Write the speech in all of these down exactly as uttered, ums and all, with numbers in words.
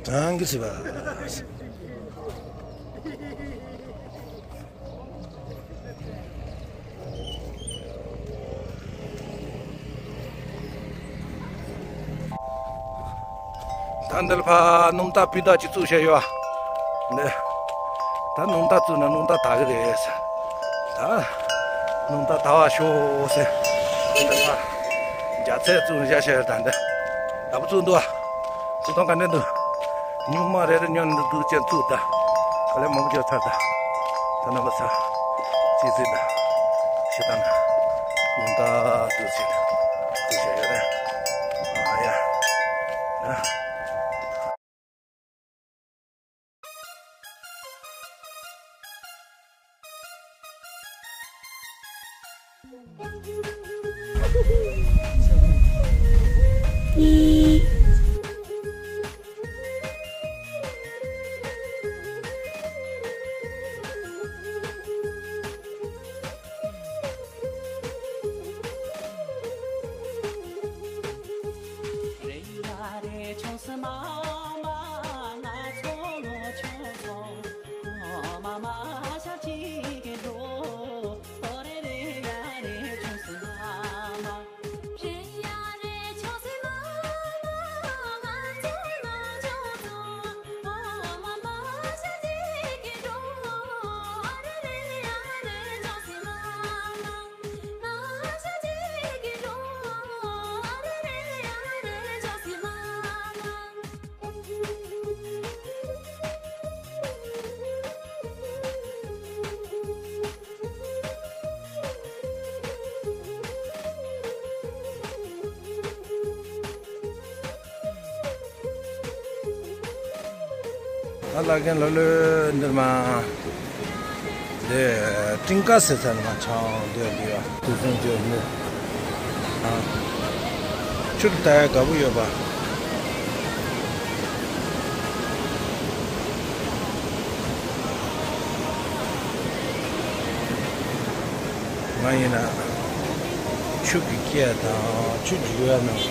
རང་གི་སྲིད་པ། ད་འདིར་ཕ་སྣུམ་རྟ་སྤུས་དག་ཅིག་བཙུགས་བྱས་ཡོད། འདི་ད་སྣུམ་རྟ་བཙུགས་ན་སྣུམ་རྟ་དར་གི་རེད་ཟེར། ད་སྣུམ་རྟ་དར་བ་ཤོག་ཟེར། འདི་ཕ་རྒྱ་ཚད་བཙུགས་ནས་བཞག་བྱས་ཡོད། ད་འདི་ལྟ་བུ་བཙུགས་འདུག་ཨ། བཙུགས་སྟངས་ག་འདྲ་འདུག་སྨྱུག་མ་རེ་རེ་ཉོ་ནས་འདུག་ཅན་བཙུགས་ད། ག་ལེ་མང་པོ་ཅོ་ཚར་ད། ད་ནང་པ་ས། ཅི་ཟིན་ད། ཤི་ད་ན། སྣུམ་རྟ་བཙུགས་ཟིན། བཙུགས་བྱས་ཡོད་རེད། ཨ་ཡ། ན། ཨ་ལ་རྒན་ལོ་ལོ་འདིར་མ། འདི་ཀྲིང་ཀ་ཟེར་ས་ནས་མ་ཆང་འདི་འདི་ཡ། དུས་སུན་འདི་ནི། ཨ། ཆུར་ལྟ་ཡ་དགའ་པོ་ཡོད་པ། ང་ཡིན་ན། ཆུ་གི་སྐད་དང་ཆུ་རྒྱུ་བ་རྣམས་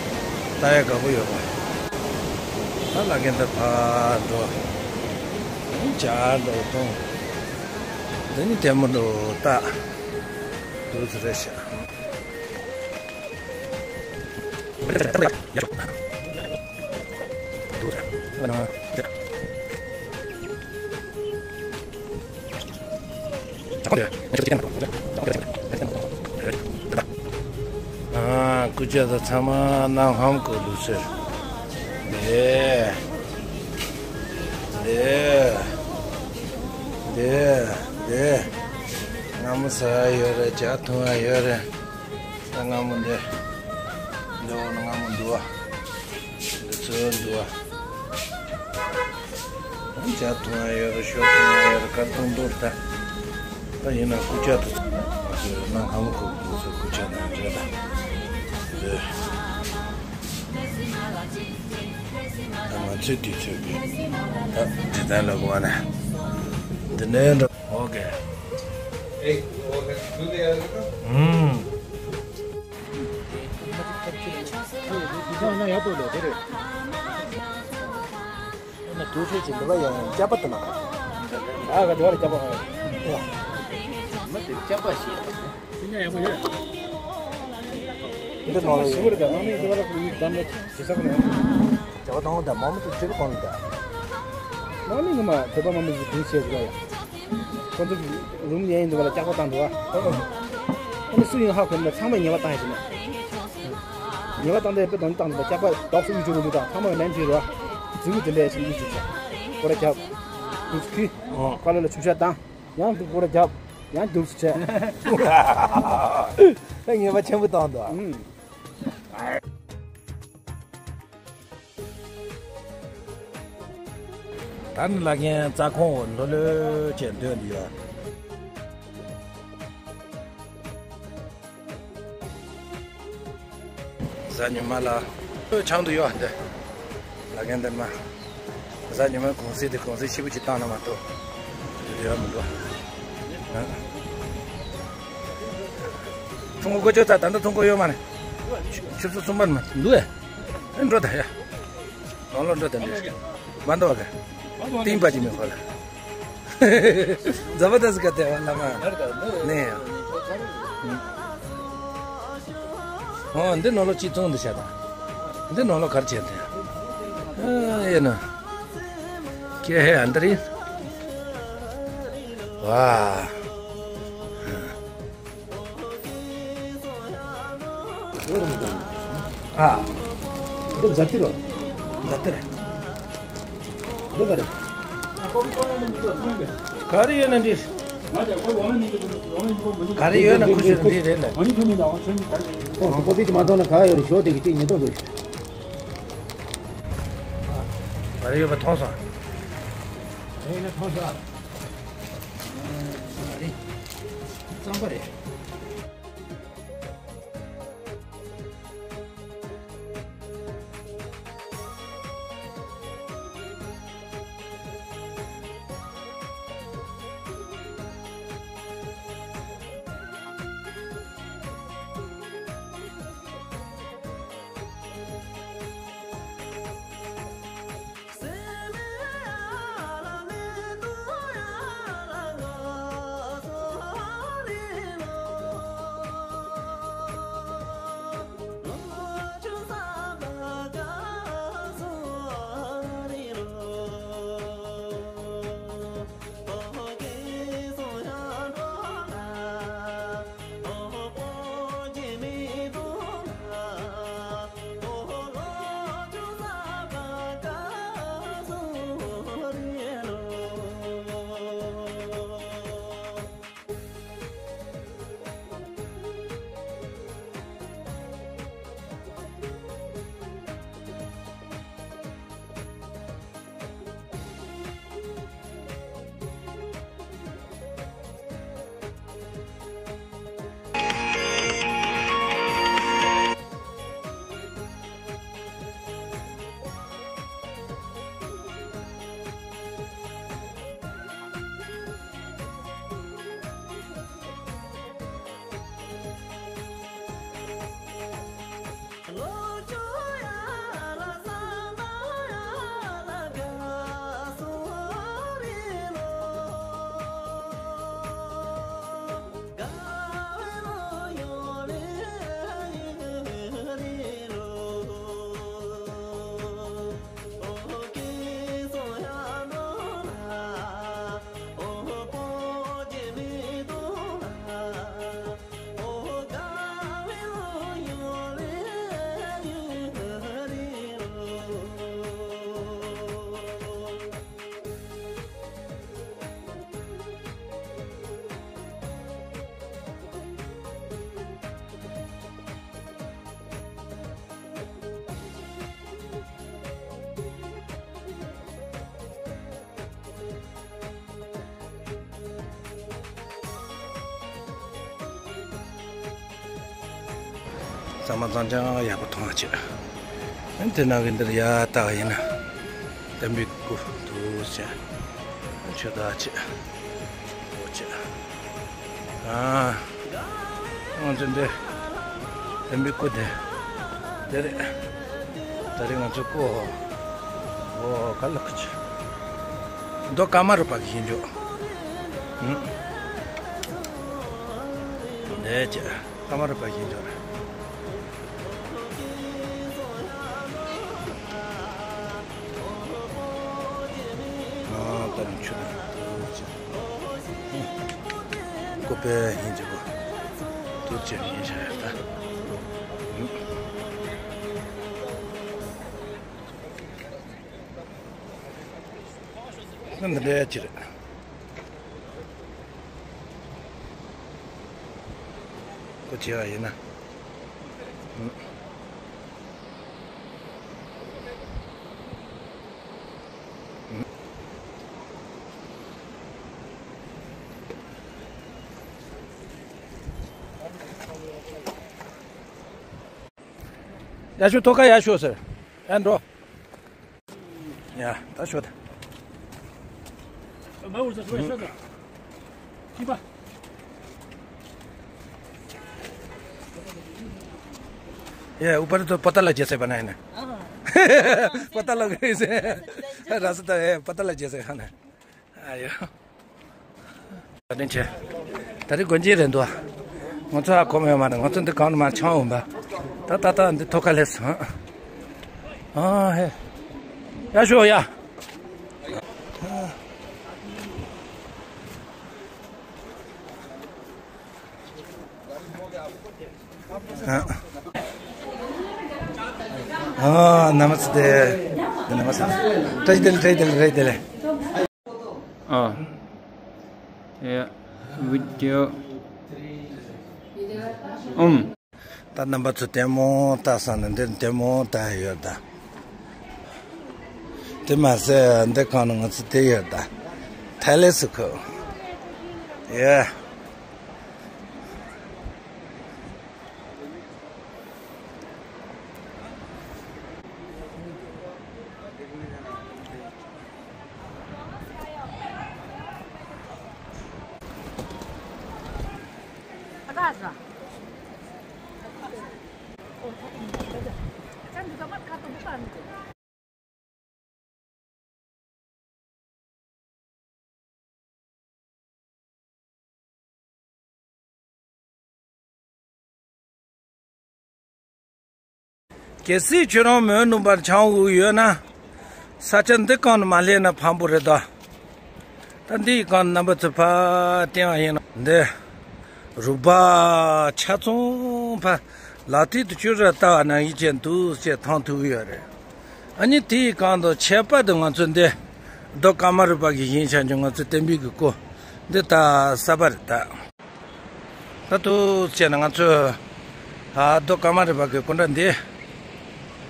ལྟ་ཡ་དགའ་པོ་ཡོད་པ། ད་ལ་རྒན་ད་ཕར་འགྲོ། ཇ་འགྲོ་འཐུང་། འདི་ནི་ལྟད་མོ་འགྲོ་ལྟ། འདུག་ཟེར་རེད་ཤག་ཨ། སྐུ་ཅག་ད་ཚང་མ་གནམ་ལྷམ་གོ་ལུགས་ཟེར། འདི། འདི། འདི། འདི། སྔ་མོ་ཟ་ཡ་ཡོད་རེད། ཇ་འཐུང་ཡ་ཡོད་རེད། ད་སྔ་མོ་འདི། འདི་འོག་ན་སྔ་མོ་འདུག་ཨ། འདི་ཚོ་འདུག་ཨ། ཇ་འཐུང་ཡ་ཡོད་རེད། ཞོ་འཐུང་ཡ་ཡོད་རེད། གར་འཐུང་འདུག་ད། ད་ཡིན་ན་སྐུ་ཇ་དེ་ཚོ་ང་ཚོས་གནམ་ལྷམ་གོ་འདུག་ཚོ་སྐུ་ཇ་ནང་རེད་ད། འདི། ད་ང་ཚོས་དུས་ཚོད་ཀྱི་ད་དེ་ལྟར་ལ་གོ་བ་ན། འདི་ནས་འགྲོ། ཨོ་ཀེ། ཨུམ། ན་དུས་ཚོད་ཀྱི་འདི་ལ་ཡང་སྐྱག་པ་དུ་ན། ཨ་ག་དུ་བ་ལ་སྐྱག་པ་ཨ། མ་དེ་སྐྱག་པ་ཞིག་འདི་ནང་ལ་ཞིག་རེད། ནང་མི་འདི་བ་ལ་ཁུ་ཡིག་དམ་ལ་ཇི་ས་ཁུ་ནས། ཇ་བ་དང་ད་མ་མི་དུ་ཅི་རུ་གོང་ལ་ད། ནང་མི་ངོ་མ་བོད་པ་མ་མི་ཞིག་དུ་བྱས་ཟིག་ཡ། ཁོ་ཚོ་རུམ་ཡན་འདི་བ་ལ་སྐྱག་པ་བཏང་འདུག་བ། ཨ་ནི་སུ་ཡིན་ཧ་གོ་ན་ཚང་མས་ཉེས་པ་བཏང་ཡ་ཞིག་ན། ཉེས་པ་བཏང་དེ་དཔེ་དོན་བཏང་འདུག་སྐྱག་པ་དོགས་སུ་གཡུག་བཅུག་འདུག་ད་ཚང་མས་ལན་བྲིས་རོགས། རྫི་བོ་དེ་འདྲ་ཞིག་གཡུག་བཅུག་ས། ཁོ་ར་རྒྱབ། དུས་ཁུ། ཀ་ལ་ལ་ཆུ་བཤད་བཏང་། ཡང་འདུག་སྐོར་རྒྱབ། ཡང་འདུག་སུ་བྱས། ད་ངེས་པ་ཆེན་པོ་བཏང་འདུག་ཨུམ། ད་ནི་ལ་ཁན་རྩྭ་ཁོང་འོ་ལྷོད་ལྷོད་བྱས་འདོད་འདི་ཡོད། གཟའ་ཉི་མ་ལ། ཆང་དུ་ཡོད་འདི། ལ་རྒན་འདི་མ། གཟའ་ཉི་མ་གུང་སེང་དེ་གུང་སེང་ཞིབ་པོ་ཅིག་བཏང་ན་མ་གཏོགས། དེ་དུ་ཡོད་མི་འདུག་ཨ། ཚོང་གོ་ཅོ་ད་ད་ལྟ་ཚོང་གོ་ཡོད་མ་རེད། ཆུ་ཚོད་གསུམ་པར་མ་འདུག་ཨེ། ཨེ་འགྲོ་ད་ཡ། ནང་ལོགས་འགྲོ་ད་འདི། མ་འདོག་ག་ཏིང་པ་ཅི་མི་ཧོ་ལ། ཛ་བ་དཱས་ཀ་ཏེ་བ་ལ་མ། ནེ་ཡ། ཨོ་འདི་ནོ་ལོ་ཅི་ཙོང་འདི་ཤ་ད། འདི་ནོ་ལོ་གར་ཆེ་ཏེ། ཨ་ཡེ་ན། ཀྱེ་ཧེ་ཨན་དར་ཡིན། ཝ། ཨ། འདི་ཛ་ཏི་རོ། ཛ་ཏི་རེད། འདི་ག་རེད། ག་རེ་ཡོད་ན་འདི། ག་རེ་ཡོད་ན་ཁུ་ཤུ་འདི་རེད་ལ། ཨོ་ཀོ་པི་ཅི་མ་མཐོང་ན་ག་ཡོད་རེད། ཞོ་དེ་གི་གཅིག་ཉིས་སྟོང་དགོས། ག་རེ་ཡོད་པ་མཐོང་སོང་། ག་རེ་ཡོད་ན་མཐོང་སོང་། རྩམ་པ་རེད། ཟ་མ་ཚང་ཅང་ཡག་པོ་མཐོང་བ་བྱེད། དེ་ནང་གི་འདིར་ཡ་ལྟ་བ་ཡིན་ན། བསྟན་པའི་སྐུ་འདུག་བྱས། ཆོས་ད་བྱེད། འོ་བྱེད། ཨ། ང་ཚོ་འདི། བསྟན་པའི་སྐུ་དེ། དེ་རེད། ད་རེས་ང་ཚོ་སྐུ། འོ་ག་ལ་ཁུ་ཆུ། མདོ་ཀ་མ་རུ་པ་གི་ཞིང་འཇོག་ཨུ། འདི་བྱས། ཀ་མ་རུ་པ་ཞིང་འཇོག་རེད། ཨ་ད་རུང་ཆུ་དང་། སྐུ་པའི་ཡིན་གྱི་གོ། དུར་ཅན་ཡིན་ཤ་ཡ་ད། ཨ་འདི་འདྲ་ཅི་རེད། ཁོ་བྱས་པ་ཡིན་ན། ཡ་ཤོ་ཐོ་ཁ་ཡ་ཤོ་ཟེར། ཡ་འགྲོ། ཡ་ད་ཤོ་ད། ཡ་ཨུ་པར་དུ་པོ་ཏ་ལ་རྒྱལ་སྲས་པ་ན་ཡིན་ན། པ་ཏ་ལ་གི་རེད་ཟེར། ར་ས་ད་ཨེ་པ་ཏ་ལ་རྗེས་ཟེར་ཁ་ནས། ཨ་ཡོ། བཀའ་དྲིན་ཆེ། ད་རེས་དགོན་སྐྱིད་རེད་འདུག་ང་ཚོ་ཧ་གོ་མེད་མ་རེད། ང་ཚོ་འདི་གང་ནས་མར་ཆང་འོང་པ། ད་ད་ད་འདི་ཐོག་ཁ་ལས་སོང་། ཨ་ཧེ། ཡ་ཤོག་ཡ། ཨ། ཨ། ནམ་སྟེ། ནམ་སྟེ། བཀྲ་ཤིས་བདེ་ལེགས། བཀྲ་ཤིས་བདེ་ལེགས། བཀྲ་ཤིས་བདེ་ལེགས། ཨ། ཡ། བི་ཌི་ཡོ། ཨུམ། ད་རྣམ་པ་ཚོ་ལྟད་མོ་ལྟ་བསམ་ན་འདིར་ལྟད་མོ་ལྟ་ཡོད་ད། དེ་མ་ཟད་འདི་གང་ན་ང་ཚོ་དེ་ཡོད་ད། ཐའི་ལེ་སི་ཁོ། ཡ། གལ་སྲིད་ཁྱོད་རང་མོན་ནུ་བར་ཆང་འུ་ཡོད་ན། ས་ཆ་འདི་གང་ནས་མ་སླེབས་ན་ཕངས་པོ་རེད་ད། ད་འདི་ཡི་གང་རྣམ་པ་ཚོ་ཕར་བསྟན་པ་ཡིན་ན་འདི། རུས་པ་ཆ་ཚང་ཕར་ལག་མཐིལ་དུ་ཆུ་ར་ལྟ་བ་ན་ཡིད་ཅན་འདུག་ཅེས་མཐོང་ཐུབ་ཡོད་རེད། ཨ་ནི་དེའི་གང་དུ་ཁྱད་པར་དུ་ང་ཚོ་འདི་རྡོ་ཀ་མ་རུ་པ་གི་ཡིན་ཆ་འཇོག་ང་ཚོ་བསྟན་པའི་གི་སྐུ་འདི་ད་གསར་པ་རེད་ད། ད་དུ་བྱས་ན་ང་ཚོས་ཨ་རྡོ་ཀ་མ་རུ་པ་གི་སྐུ་འདྲ་འདི་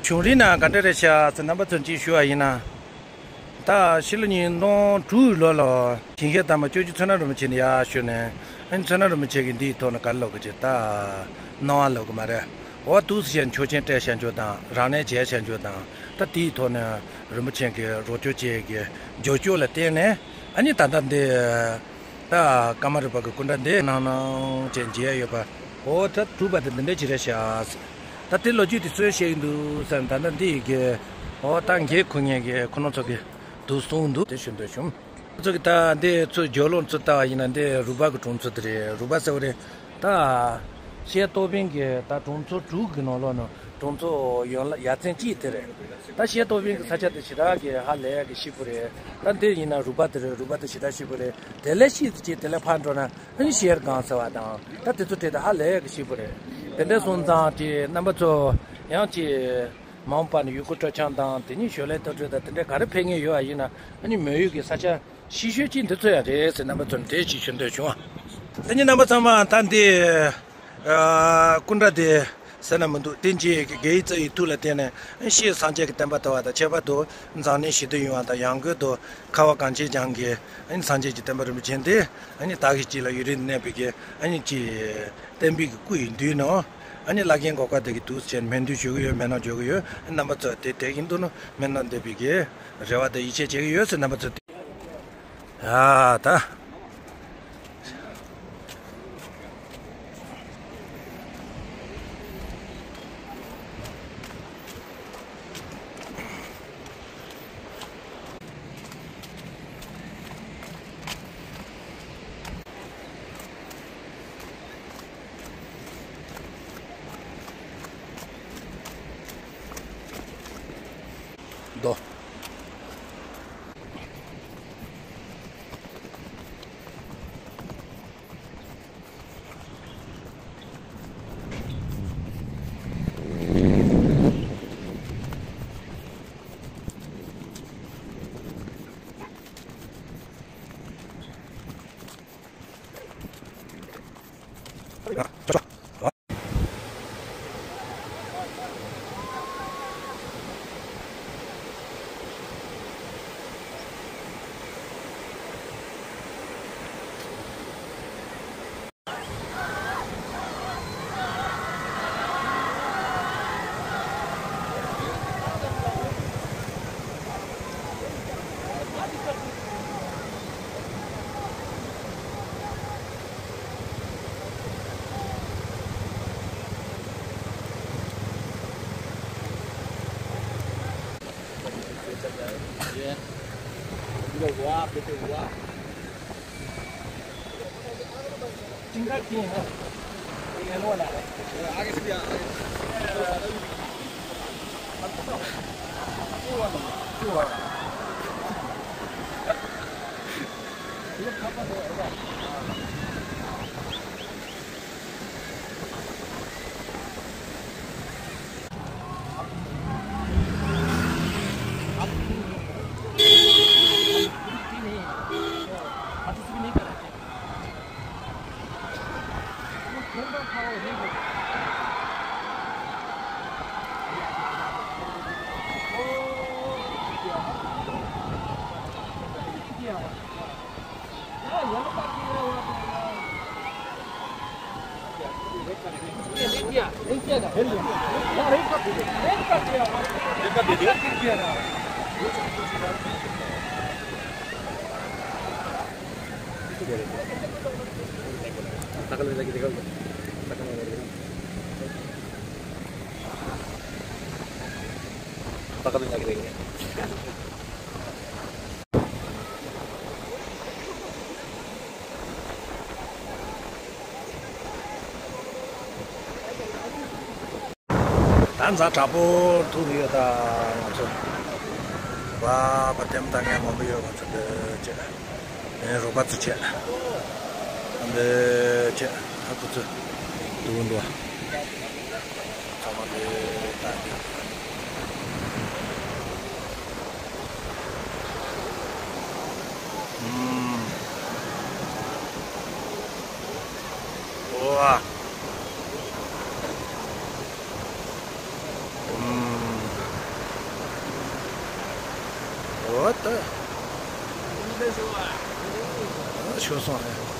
བྱུང་རིམ་ན་ག་འདྲ་རེད་ཤག་ཟེར་རྣམ་པ་ཚོ་གཅིག་ཞུ་བ་ཡིན་ན། ད་ཕྱི་ལོ་ཉིས་སྟོང་དྲུག་ལོ་ལ་ཞིང་གཤེགས་དམ་པ་སྐྱབས་རྗེ་ཚོད་ན་རིན་པོ་ཆེ་ནས་ཡར་ཞུས་ནས། ཨ་ནི་ཚོད་ན་རིན་པོ་ཆེ་གིས་འདིའི་ཐོག་ནས་ག་རེ་ལབ་གི་ཅེས་ད་གནང་བ་ལབ་གི་མ་རེད། འོ་འདུག་སེ་བྱས་ཆོག་མཆན་སྤྲད་བྱ་འཇོག་དང་རང་ལས་བྱས་བྱ་འཇོག་དང་། ད་དེའི་ཐོག་ནས་རིན་པོ་ཆེ་གིས་རོགས་སྐྱོར་བཅས་ཀྱི་རྒྱབ་སྐྱོར་ལ་བརྟེན་ནས། ཨ་ནི་ད་ལྟ་འདི་ད་ཀ་མ་རུ་པ་གི་སྐུ་འདྲ་འདི་གནང་གནང་བྱས་མཇལ་ཡོད་པ། འོ་ད་གྲུབ་པ་དེ་འདི་འདྲ་ཅིག་རེད་ཤག་ཟེར། ད་དེ་ལོ་རྒྱུས་དེ་ཚོས་བཤད་ཀྱི་འདུག་ཟེར། ད་ལྟ་འདི་ཡི་གེ་འོ་ད་འགན་འཁུར་མཁན་གྱི་ཁོ་རང་ཚོ་གིས་འདུག་གསུངས་འདུག་དེ་ཞུ་འདོད་བྱུང་། ཚོ་གི་ད་འདི་ཚོ་ཇོ་ལོན་ཚོ་ལྟ་བ་ཡིན་ན་འདི་རུས་པ་གི་གྲོང་ཚོ་དེ་རེད། རུས་པ་ཟེར་བ་རེད། ད་ཤེལ་ཏོག་ཕིང་གི་ད་གྲོང་ཚོ་དྲུག་གི་ནང་ལོགས་ནང་གྲོང་ཚོ་ཡོངས་ལ་ཡ་མཚན་གཅིག་དེ་རེད། ད་ཤེལ་ཏོག་ཕིང་གི་ས་ཆ་དེ་ཞེ་དྲག་གི་ཧ་ལས་གི་སྐྱིད་པོ་རེད། ད་འདི་ཡིན་ན་རུས་པ་དེ་རེད། རུས་པ་དེ་ཞེ་དྲག་སྐྱིད་པོ་རེད། དེ་ལས་ཤིག་ཅིག་དེ་ལས་ཕར་འགྲོ་ན་ཨ་ནི་ཤེལ་སྒང་ཟེར་བ་དང་ད་དེ་ཚོ་དེ་ད་ཧ་ལས་གི་སྐྱིད་པོ་རེད། དེ་འདྲ་སོང་ཙང་དེ་རྣམ་པ་ཚོ་ཡང་ཅིག་མ་འོངས་པ་ནས་ཡུལ་སྐོར་སྤྲོ་འཆམ་དང་དེ་ནས་ཞོར་ལས་ལྟ་གྲུབ་དང་དེ་འདྲ་ག་རེ་ཕེབས་མཁན་ཡོད་པ་ཡིན་ན། ཨ་ནི་མོན་ཡུལ་གྱི་ས་ཆ་ཤེས་ཤོས་ཅིག་འདི་ཚོ་ཡང་རེད་ཟེར་རྣམ་པ་ཚོར་འགྲེལ་ཅིག་ཞུ་འདོད་བྱུང་བ། ཨ་ནི་རྣམ་པ་ཚང་མ་ད་འདི་ཨ་སྐུ་འདྲ་དེ་ཟེར་ན་མི་འདུག་དེ་རྗེས་ཀྱི་རྒྱལ་བའི་རྩ་བའི་ཐུགས་ལ་བརྟེན་ནས་ཨ་ནི་སངས་རྒྱས་ཀྱི་བསྟན་པ་དར་བ་དང་། ཁྱད་པར་དུ་མཛངས་བླུན་ཞི་བདེ་ཡོང་བ་དང་། ཡང་སྒོས་དུ་ཁ་བ་གངས་ཅན་ལྗོངས་ཀྱི་ཨ་ནི་སངས་རྒྱས་ཀྱི་བསྟན་པ་རིན་པོ་ཆེ་འདི་ཨ་ནི་དག་གི་དཀྱིལ་ལ་ཡུན་རིང་གནས་པའི་གི་ཨ་ནི་ཅིག་བསྟན་པའི་གི་སྐུ་ཡི་མདུན་ནང་། ཨ་ནི་བླ་རྒན་གོ་ཁ་དེ་གི་འདུག་ཟེར་ནས་སྨོན་འདུན་ཞུ་གི་ཡོད། སྨོན་ལམ་འཇོག་གི་ཡོད། རྣམ་པ་ཚོ་དེ་དེ་ཡིན་འདུག་ན་སྨོན་ལམ་འདེབས་པའི་གི་རེ་བ་དང་ཡིད་ཆེས་བྱེད་ཀྱི་ཡོད་ཟེར། རྣམ་པ་ཚོ་དེ། ཨ་ད། ད་ཛ་དྲག་པོ་ཐུག་ཡོད་ད་ང་ཚོ། བ་བ་ལྟད་མོ་ལྟ་མཁན་མང་པོ་ཡོད། ང་ཚོ་འདི་བྱས། ཨེ་རོགས་པ་ཚོ་བྱས། འདི་བྱས། ད་ཁོ་ཚོ་འདུག་འདུག་ཚང་མ་འདི་ལྟ་གི། ཨུམ། ཨོ་ཨ། ཨུམ། ཨོ་ད། ཨ་ཤོར་སོང་ཧེ།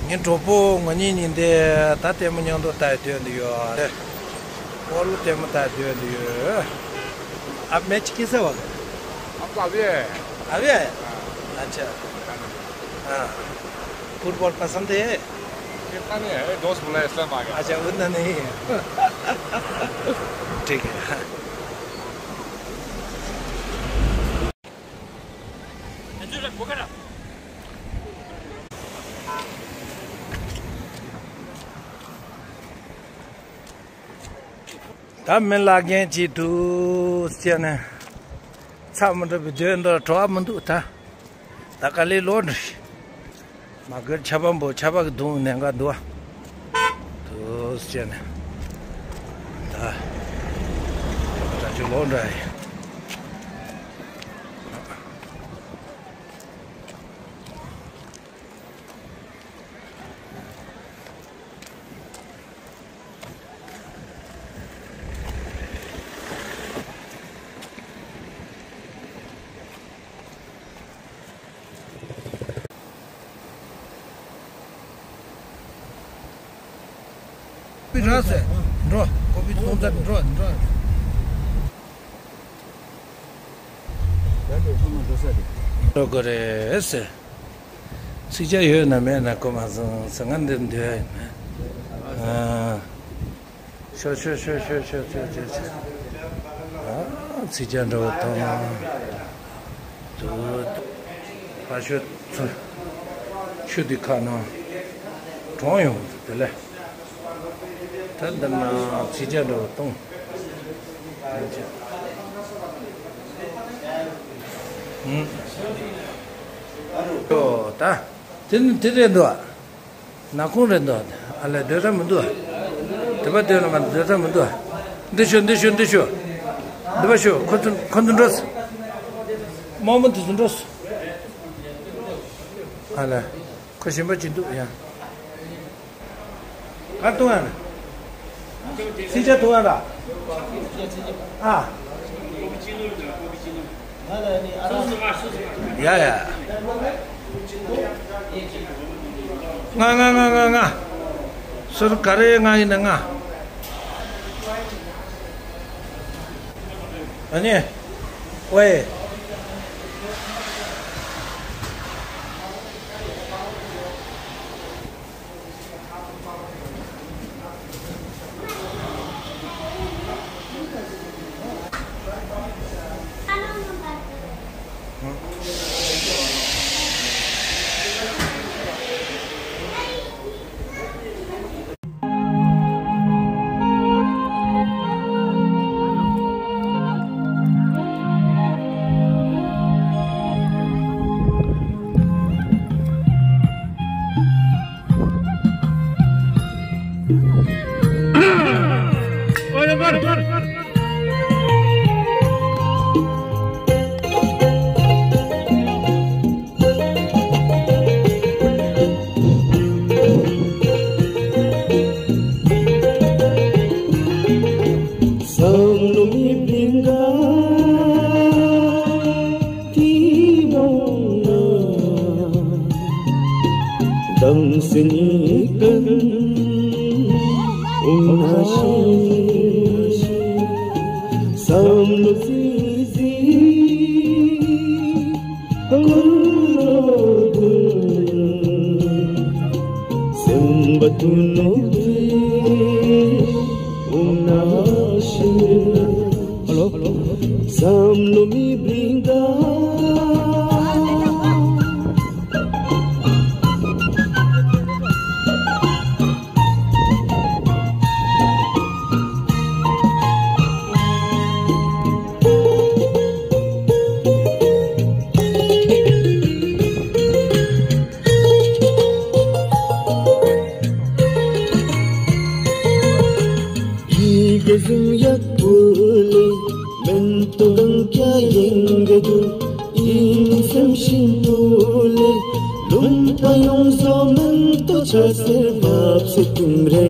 ངའི་གྲོགས་པོ་ང་གཉིས་གཉིས་འདི་ད་ལྟད་མོ་མཉམ་དུ་ལྟ་སྡོད་འདི་ཡོད། སྤོ་ལོ་ལྟད་མོ་ལྟ་སྡོད་འདི་ཡོད། आप मैच कैसे हुआ? आपको अभी है? अभी है? हाँ। अच्छा। हाँ। फुटबॉल पसंद है? इतना नहीं है, दोस्त बुलाए इसलिए हम आ गए। अच्छा, उतना नहीं है। ठीक है। ད་མི་ལ་རྒན་གྱིས་འདུག་ཟེར་ནས་ཚ་མི་འགྲོ་བའི་སྡོད་འདུག་བྲོ་བ་མི་འདུག་ད། ད་ག་ལེ་ལོག་འགྲོ། མ་གིར་ཆར་པ་འབབ། ཆར་པ་གི་རྡུང་ནས་འགའ་འདུག་བ། འདུག་ཟེར་ནས་ད་ད་ཅུ་ལོག་འགྲོ་ཡ། པི་ར་སེ་འགྲོ། ཀོ་པི་ཚོང་རྫས་འགྲོ་འགྲོ། འགྲོ་དགོས་རེད་ཟེར། ཚིག་ཆ་ཡོད་ན་མེད་ན་གོ་མ་སོང་ཟེར། ང་འདིར་འདུག་ཡ་ཡིན་ན། ཨ། ཤོ་ཤོ། ཨ། ཚིག་ཆ་འདྲ་བོ་གཏོང་། དུ། ཕ་ཤོ་ཚུ། ཆུ་དེ་ཁ་ནང་གྲོངས་ཡོང་དེ་ལས། ད་འདི་ན་ཚིག་ཆ་འདྲ་བོ་གཏོང་། ཨུམ། ཨོ་ད། དེ་ནི་དེ་རེད་འདུག་ཨ། ནག་ཁུང་རེད་འདུག་ཨ་ལས་སྡོད་ས་མི་འདུག་དེ་པ་སྡོད་ན་མ་སྡོད་ས་མི་འདུག་འདི་ཤོད། འདི་ཤོད། འདི་ཤོད། འདི་པ་ཤོད། ཁོ་ཚོ་ཁོ་ཚོ་འགྲོ། དམག་མི་དེ་ཚོ་འགྲོ། ཨ་ལས། ཁོ་ཞིམ་པ་ཅིག་འདུག་ཡ། ག་བཏུང་ཡ་ན། སྲིད་ཆ་བཏུང་ཡ་ད། ཨ། ཡ་ཡ། ང་ང་ང་ང་ང་། ཟུར་ག་རེ་ང་ཡིན་ན་ང་། ཨ་ནི། ཝེ། བསམ་བློ་མི་བདེ་འགའ་དེ་མོ་ན། དམ་སྲི་ཉིད་ཀུན་འོང་ན་ཤེས། བསམ་བློ་ཟིག་ཟིག་ཀུན་སློང་དུ། སེམས་པ་དུ་ནོར་གྱི་འོང་ན་ཤེས། ཧ་ལོ། བསམ་བློ་མི་བདེ་འགའ། ཡིད་ཀྱི་གཟུང་ཡག་པོ་ལས། མིན་ཏོ་གང་ཀྱ་ཡིན་གི་འདུག་ཡིན་སེམས་ཤིང་པོ་ལས། ལུང་པ་ཡོངས་སུ་མིན་ཏོ་ཆ་སེར་བབས་སེ་ཀུན་རེ།